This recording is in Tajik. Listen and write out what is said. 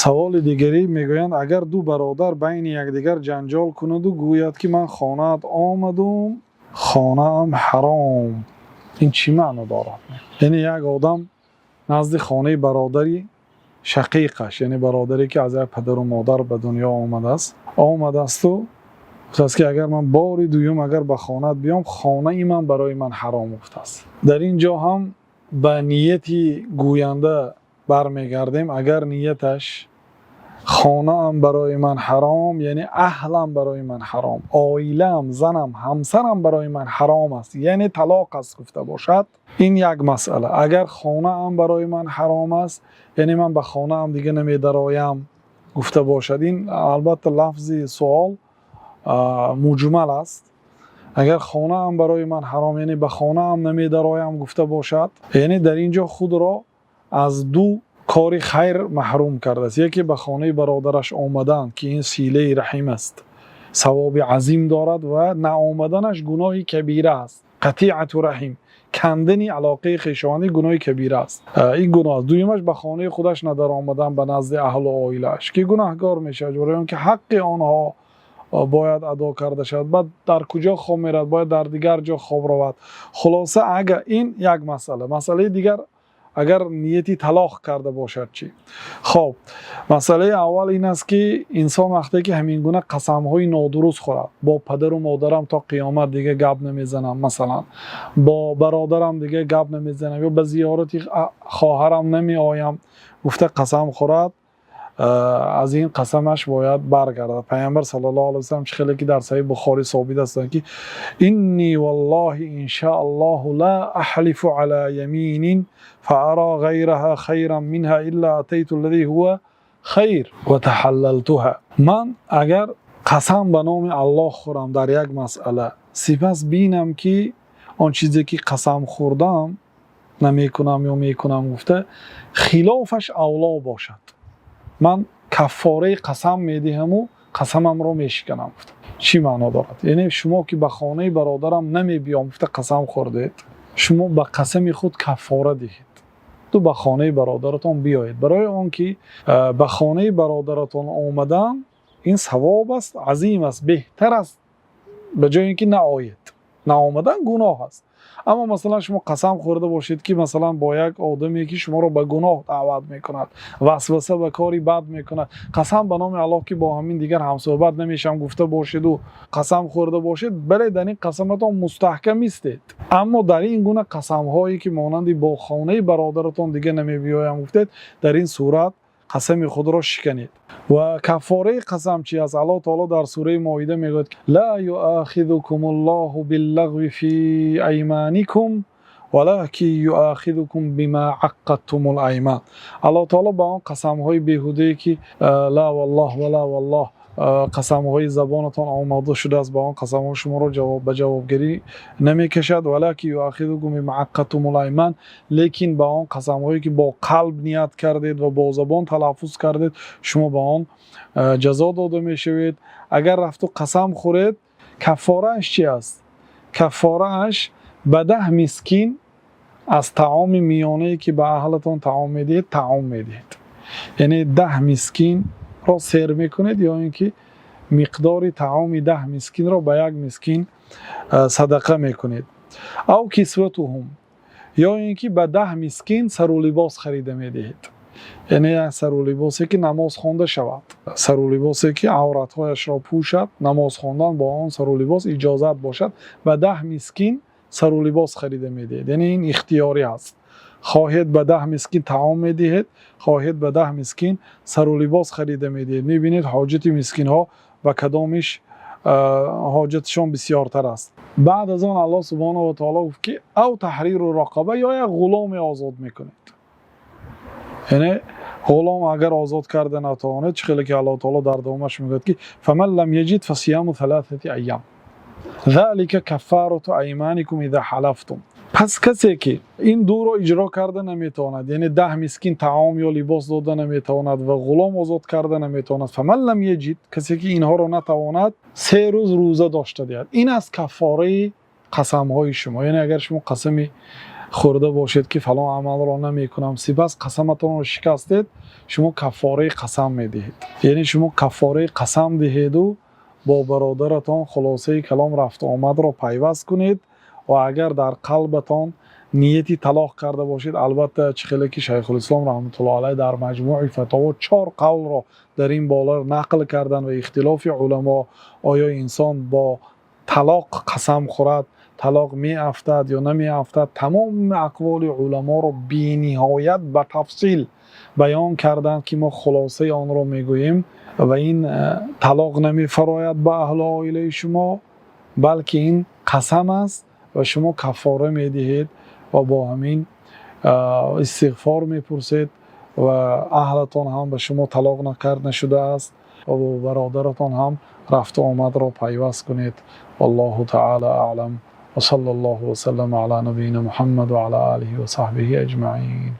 Саволи дигарӣ мегӯянд: агар ду бародар байни якдигар ҷанҷол кунаду гӯяд, ки ман хонаат омадум, хонаам ҳаром, ин чӣ маъно дорад? Яъне як одам назди хонаи бародари шақиқаш, яъне бародаре, ки аз як падару модар ба дунё омадааст, омадасту гуфтааст, ки агар ман бори дуюм агар ба хонаат биём, хонаи ман барои ман ҳаром гуфтааст. Дар ин ҷо ҳам ба нияти гӯянда бармегардем. Агар нияташ хонаам барои ман ҳаром, яъне аҳлам барои ман ҳаром, оилаам, занам, ҳамсарам барои ман ҳаром аст, яъне талоқ аст гуфта бошад, ин як масъала. Агар хонаам барои ман ҳаром аст, яъне ман ба хонаам дига намедароям гуфта бошад, ин албатта лафзи суол муҷмал аст. Агар хонаам барои ман ҳаром, яъне ба хонаам намедароям гуфта бошад, яъне дар ин ҷо худро аз ду кори хайр маҳрум кардааст: яке, ба хонаи бародараш омадан, ки ин силаи раҳим аст, савоби азим дорад ва наомаданаш гуноҳи кабира аст. Қатиату раҳим, кандани алоқаи хешовандӣ, гуноҳи кабира аст, ин гуноҳ аст. Дуюмаш, ба хонаи худаш надаромадан ба назди аҳлу оилааш, ки гунаҳгор мешавад, барои он ки ҳаққи онҳо бояд адо карда шавад. Баъд дар куҷо хоб меравад? Бояд дар дигар ҷо хоб равад. Хулоса, агар ин як масъала. Масъалаи дигар, агар нияти талоқ карда бошад чӣ? Хоб, масъалаи аввал ин аст, ки инсон вақте ки ҳамин гуна қасамҳои нодуруст хӯрад, бо падару модарам то қиёмат дига гап намезанам, масалан, бо бародарам дига гап намезанам ё ба зиёрати хоҳарам намеоям гуфта қасам хӯрад, аз ин қасамаш бояд баргардад. Пайғамбар саллаллоҳу алайҳи васаллам, чӣ хеле ки дар Саҳиҳи Бухорӣ собит аст, ки إني والله إن شاء الله لا أحلف على يمين فأرى غيرها خيرا منها إلا أتيت الذي هو خير وتحللتها. Ман агар қасам ба номи Аллоҳ хӯрам дар як масъала, сипас бинам, ки он чизе ки қасам хӯрдам, намекунам ё мекунам гуфта, хилофаш авло бошад, ман каффораи қасам медиҳаму қасамамро мешиканам гуфта. Чӣ маъно дорад? Яъне шумо ки ба хонаи бародарам намебиём гуфта қасам хӯрдед, шумо ба қасами худ каффора диҳед, ту ба хонаи бародаратон биёед, барои он ки ба хонаи бародаратон омадан ин савоб аст, азим аст, беҳтар аст ба ҷои ин ки наоед. Наомадан гуноҳ аст. Аммо масалан шумо қасам хӯрда бошед, ки масалан бо як одаме, ки шуморо ба гуноҳ даъват мекунад, васваса ба кори бад мекунад, қасам ба номи Аллоҳ, ки бо ҳамин дигар ҳамсӯҳбат намешавам гуфта бошеду қасам хӯрда бошед, бале, дар ин қасаматон мустаҳкам истед. Аммо дар ин гуна қасамҳое, ки монанди бо хонаи бародаратон дига намебиёям гуфтед, дар ин сурат қасами худро шиканед. Ва каффораи қасам чи аст? Аллоҳ таоло дар сураи Моида мегӯяд: لا يؤاخذكم الله باللغو في أيمانكم ولكن يؤاخذكم بما عقدتم الأيمان. Аллоҳ таоло ба он қасамҳои беҳудае, ки لا والله ва لا والله, қасамҳои забонатон омода шудааст, ба он қасамҳо шуморо ба ҷавобгарӣ намекашад. ولكن يؤاخذكم بما عقدتم الأيمان, лекин ба он қасамҳое, ки бо қалб ният кардед ва бо забон талаффуз кардед, шумо ба он ҷазо дода мешавед. Агар рафту қасам хӯред, каффорааш чи аст? Каффорааш ба 10 мискин аз таоми миёнае, ки ба аҳлатон таом медиҳед, таом медиҳед, яъне 10 мискинро сер мекунед ё ин ки миқдори таоми 10 мискинро ба як мискин садақа мекунед, أو كسوتهم, ё ин ки ба 10 мискин сару либос харида медиҳед, яъне як сару либосе, ки намоз хонда шавад, сару либосе, ки авратҳояшро пӯшад, намоз хондан бо он сару либос иҷозат бошад, ба 10 мискин сару либос харида медиҳед. Яъне ин ихтиёрӣ аст: хоҳед, ба 10 мискин таом медиҳед, хоҳед, ба 10 мискин сару либос харида медиҳед. Мебинед, ҳоҷати мискинҳо ба кадомиш ҳоҷаташон бисёртар аст. Баъд аз он Аллоҳ субҳонаҳу ва таоло гуфт, ки أو تحرير رقبة, ё як ғуломе озод мекунед. Яъне ғулом агар озод карда натавонед, чӣ хеле ки Аллоҳ таоло дар давомаш мегӯяд, ки فمن لم يجد فصيام ثلاثة أيام ذلك كفارة أيمانكم إذا حلفتم. Пас касе ки ин дуро иҷро карда наметавонад, яъне 10 мискин таом ё либос дода наметавонад ва ғулом озод карда наметавонад, فمن لم يجد, касе ки инҳоро натавонад, 3 рӯз рӯза дошта диҳад. Ин аст каффораи қасамҳои шумо. Яъне агар шумо қасами хӯрда бошед, ки фалон амалро намекунам, сипас қасаматонро шикастед, шумо каффораи қасам медиҳед. Яъне шумо каффораи қасам диҳеду бо бародаратон, хулосаи калом, рафту омадро пайваст кунед. Ва агар дар қалбатон нияти талоқ карда бошед, албатта, чӣ хеле ки Шайхулислом раҳматуллоҳи алайҳ дар Маҷмӯи Фатово чор қавлро дар ин бора нақл карданд ва ихтилофи уламо, оё инсон бо талоқ қасам хӯрад, талоқ меафтад ё намеафтад, тамоми ақволи уламоро бениҳоят ба тафсил баён карданд, ки мо хулосаи онро мегӯем. Ва ин талоқ намефарояд ба аҳлу оилаи шумо, балки ин қасам аст ва шумо каффора медиҳед ва бо ҳамин истиғфор мепурсед ва аҳлатон ҳам ба шумо талоқ накард нашудааст ва бо бародаратон ҳам рафту омадро пайваст кунед. Валлоҳу таъала аълам, ва саллаллоҳу васаллама ала набийина Муҳаммад ва ала олиҳи ва саҳбиҳи аҷмаин.